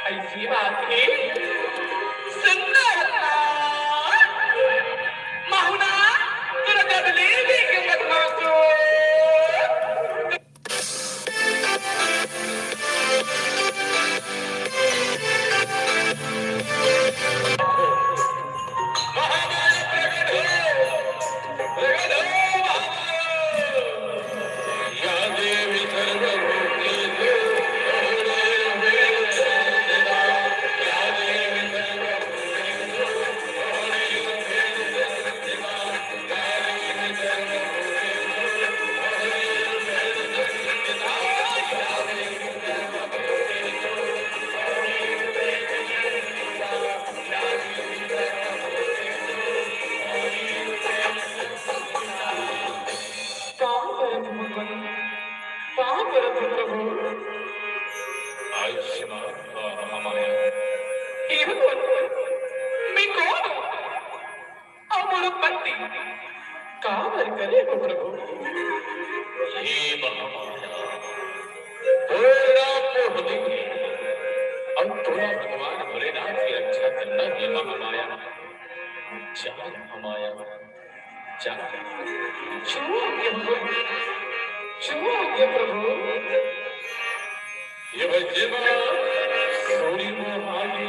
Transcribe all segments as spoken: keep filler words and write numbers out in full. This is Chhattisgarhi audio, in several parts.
अइसी बात हे। सुंदर। माहुना, तोला जब ले देखे बदमाशो। का करत हो भगवान? का करत हो प्रभु? आयुष्मान भव महामाया। हे भगवान, मैं कौन हूँ? अउ मोर उत्पत्ति काबर करे हो प्रभु? हे महामाया, तोर नाम मोहनी हे, अउ तोला भगवान भोलेनाथ के रक्षा करना हे महामाया। जा महामाया, जा। छुओ ये प्रभु, छुओ ये प्रभु। ये बच्चे बा, सोरी मोहाली।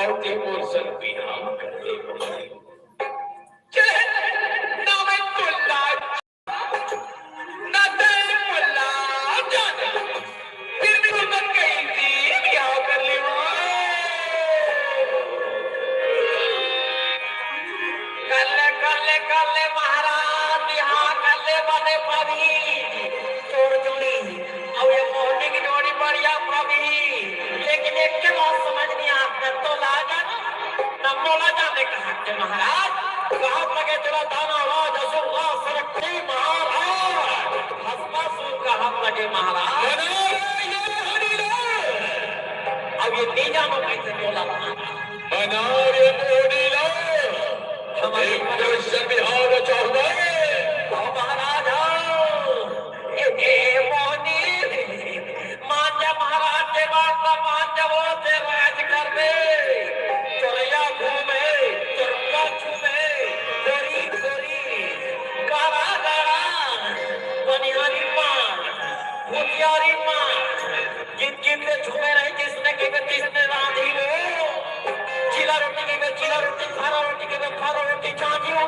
अउ ते मोर संग बिहाव कर दे। ना मैं कोल्ला, ना तैं मोला जाने। फिर भी तुमन कइसे बिहाव कर लेवा? कर ले, कर ले, कर ले महाराज, बिहाव कर ले बने परी। तोर जोड़ी अउ ये मोहनी के जोड़ी बढ़िया प्रभु, लेकिन एक के बात समझ नहीं आता, तो ला जाना, न मोला जाने कहा के महाराज, कहा लगे तेरा दाना राज असुर राज सरक महाराज, भस्मासुर कहा लगे महाराज। अब ये नहीं जानो कैसे बोला था। बनाओ ये मोहनी ला। हमारे एक दृश्य बिहार चाहुआ। ओ महाराज, आओ। ए, ए, मोहनी। मान जा महाराज के बात ला, मान जा, वो ते राज कर दे। चोरैया घूमे, चोरका छूमे, गोरी, गोरी, गाड़ा, गाड़ा, बनिहारी पान, भुतिया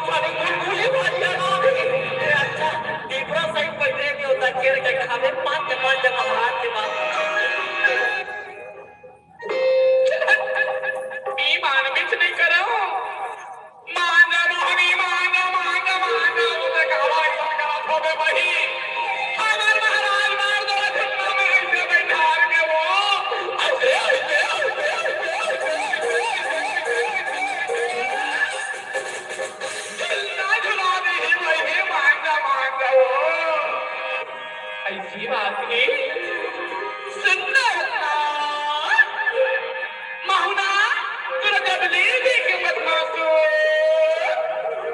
खाली गुलगुली भजिया ना भी। ए, अच्छा, टिपरा सही बैठे के होता, केर के खावे, पाँच, पाँच महाराज के बात। ई मानबीच नहीं करो। मांगा मोहनी, मांगा, मांगा, मांगा, वो तो कहवा ऐसा गलत हो गए भाई। हमार महाराज मार दो, धुनमा में ऐसे बैठा के वो। ऐसे, ऐसे, ऐसे। झुलना झुला दे, वही मांगा, मांगा वो। ऐसी बात नहीं। सुनना, सुनना। महुना, तोरा जब ले दे के बदमाशो,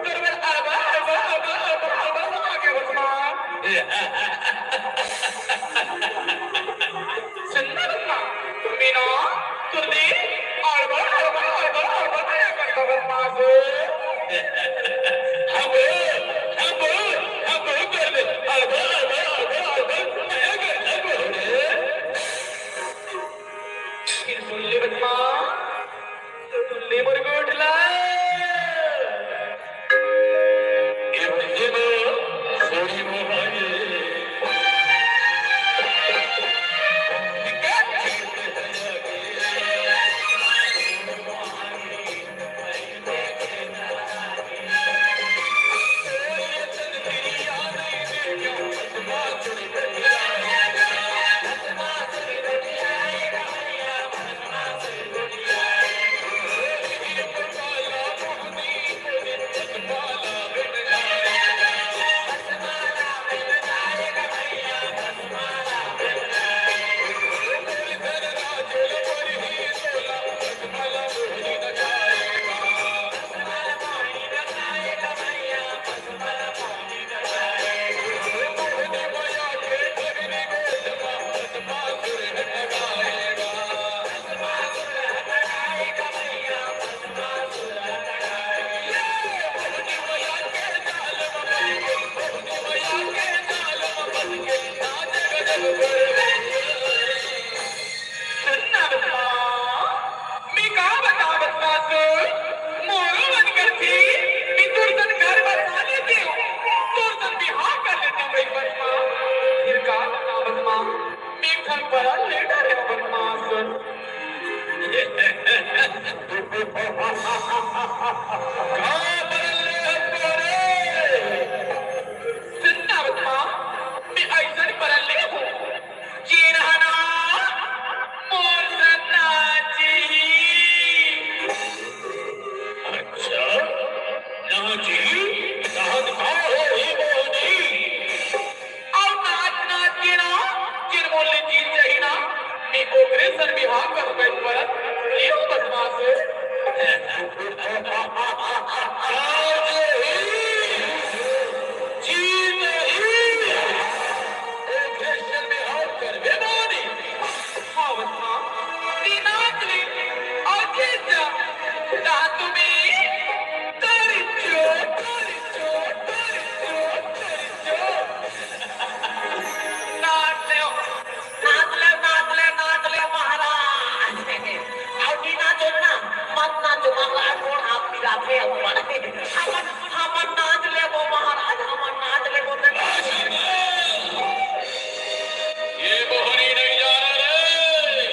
तोरा में अड़बा, अड़बा, अड़बा, अड़बा, अड़बा लगा के बदमाश। सुनना बदमाश, मीना, तुरदी, अड़बा, अड़बा, अड़बा, अड़बा, अड़बा, अड़बा, बदमाश। हम, हम, हम कर दे, अड़बा, अड़बा, अड़बा, अड़बा, अड़बा, अड़बा। फिर सुन ले बदमाश, सुन ले मोर गोठला। ए भैया, सोरी मोहाये। सुनना बदमाश, मैं का बता बदमाश, मोरो मन करथे, मैं तोर सन घर बसा लेतेंव, तोर सन बिहाव कर लेतेंव भाई बदमाश। फिर का बता बदमाश, मैं घर पर ले डरे बदमाश। का बरन ले हस तोरे? सुनना बदमाश, मैं अइसन बरन ले हूँ। जेन ह ना मोर सन नाचही। अच्छा, नाचही? नाच का होही मोहनी? अउ नाच नाच के ना, जेन मोर ले जीत जाही ना, मैं ओकरे सन बिहाव करबे परत। ले हूँ बदमाश। का होही? जीत ही। ओकरे सन बिहाव करबे मोहनी। आवत माँ, दीनाथ ने आगे जा, दांत में तरी चो, तरी चो, तरी चो, तरी चो। नाच ले, नाच ले, नाच ले, नाच ले महाराज। अउ नी नाचो ना, मत नाचो महाराज, मोर हाथ पिराथे अउ मन। हमन, हमन नाच लेबो महाराज, हमन नाच लेबो ते। ये मोहनी नहीं जाना रे।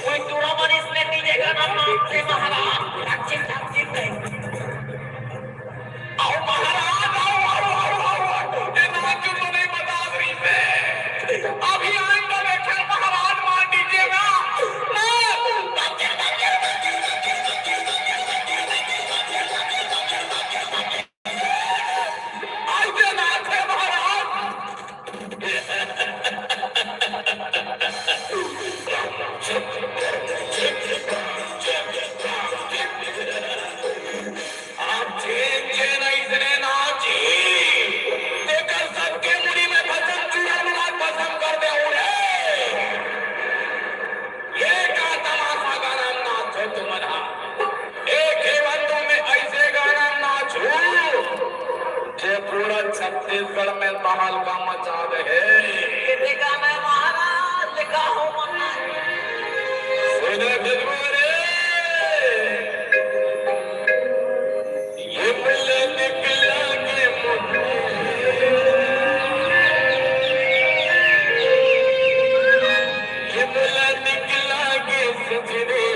कोई टूरा मन इसने दीजिएगा ना, नाम से महाराज, रक्षित, रक्षित नहीं। अहो महाराज, अहो, अहो, अहो, अहो, अहो, ये नाम क्यों तो नहीं बता रही मैं? अभी आएंगे, मैं क्या महाराज मान लीजिएगा? आज के नाथ है महाराज। आप जेन जेन अइसने नाची, तेकर सबके मुड़ी में भसम चूड़ा मिला भसम कर देहूं रे। ये का तमाशा गाना नाच हो तुमन हा? एक ही बंदू में अइसे गाना नाच हो, जे पूरा छत्तीसगढ़ में तहलका मचा दे हे। ये देखा मैं महाराज लिखा हूँ मन्ना। सुने फिर रे। ये मुल्ला निकला के मुंह, ये मुल्ला निकला के सजने।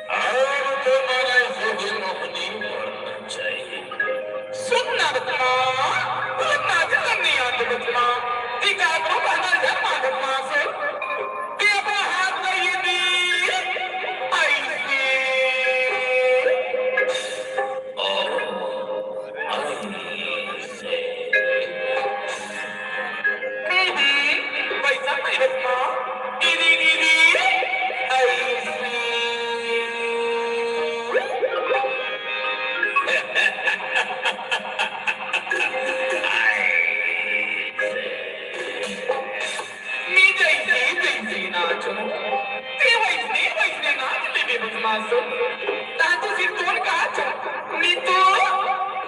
और तो मोला ऐसे भी मोहनी मरना चाहिए। सुन ना बचमा, सुन ना जन्म नहीं आते बचमा। ती का करो बहना जन्म आ बचमा से। ती अपना हाथ में ये दी, ऐसे। ओ, ऐसे। हम्म, वैसा नहीं बचमा। गिरी, गिरी, ऐसे। मी जैसे, जैसे नाचो, ते वैसने, वैसने नाच लेबे बदमाशो। ता तो सिर तोड़ का छो, मी तो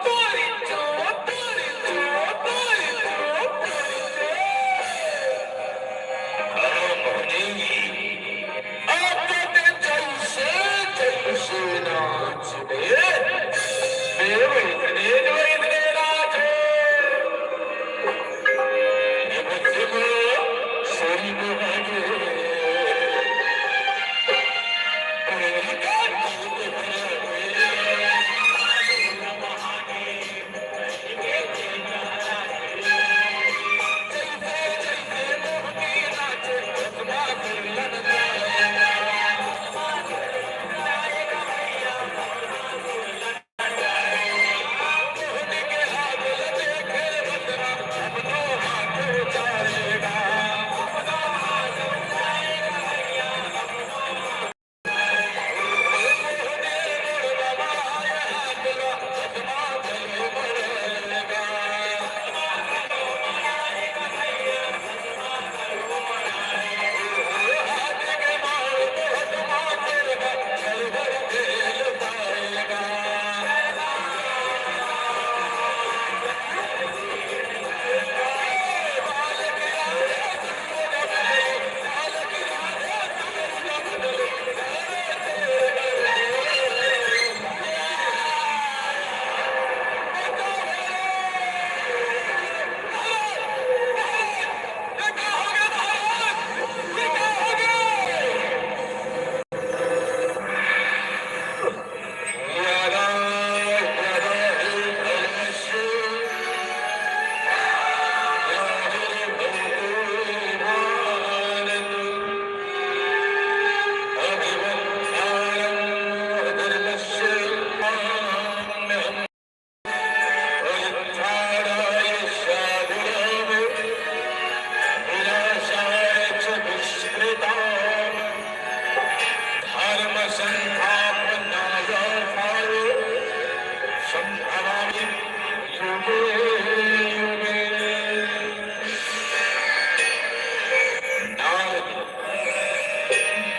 तोरे छो, तोरे छो, तोरे छो, तोरे छो। अरे मोहनी, अब तो ते जैसे, जैसे नाच बे, बे वैसने, वैसने नाच। ये बच्चे को सोरी को आगे।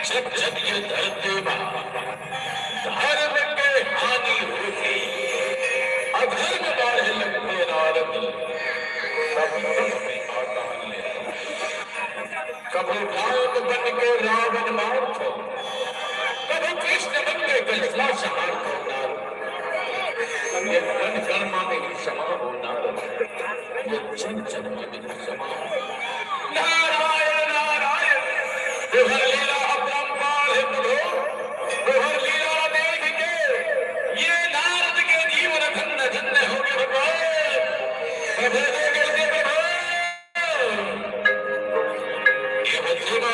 जब जब ये धरती मा धर्म के हानि होथे, अधर्म बाढ़े लगथे नारद, तब तब मैं आता हूँ। कभू राम बन के रावण मारथो, कभू कृष्ण बन के कंस ला संहारथो नारद। ये कण कण मा मेरी समा हो नारद, ये जन जन मा मेरी समा हो। नारायण नारायण, तोहर लीला अपरंपार हे प्रभु, तोहर लीला देख के ये नारद के जीवन धन्य धन्य हो गे भगवान। प्रभु हो गे प्रभु। ये भक्ति मा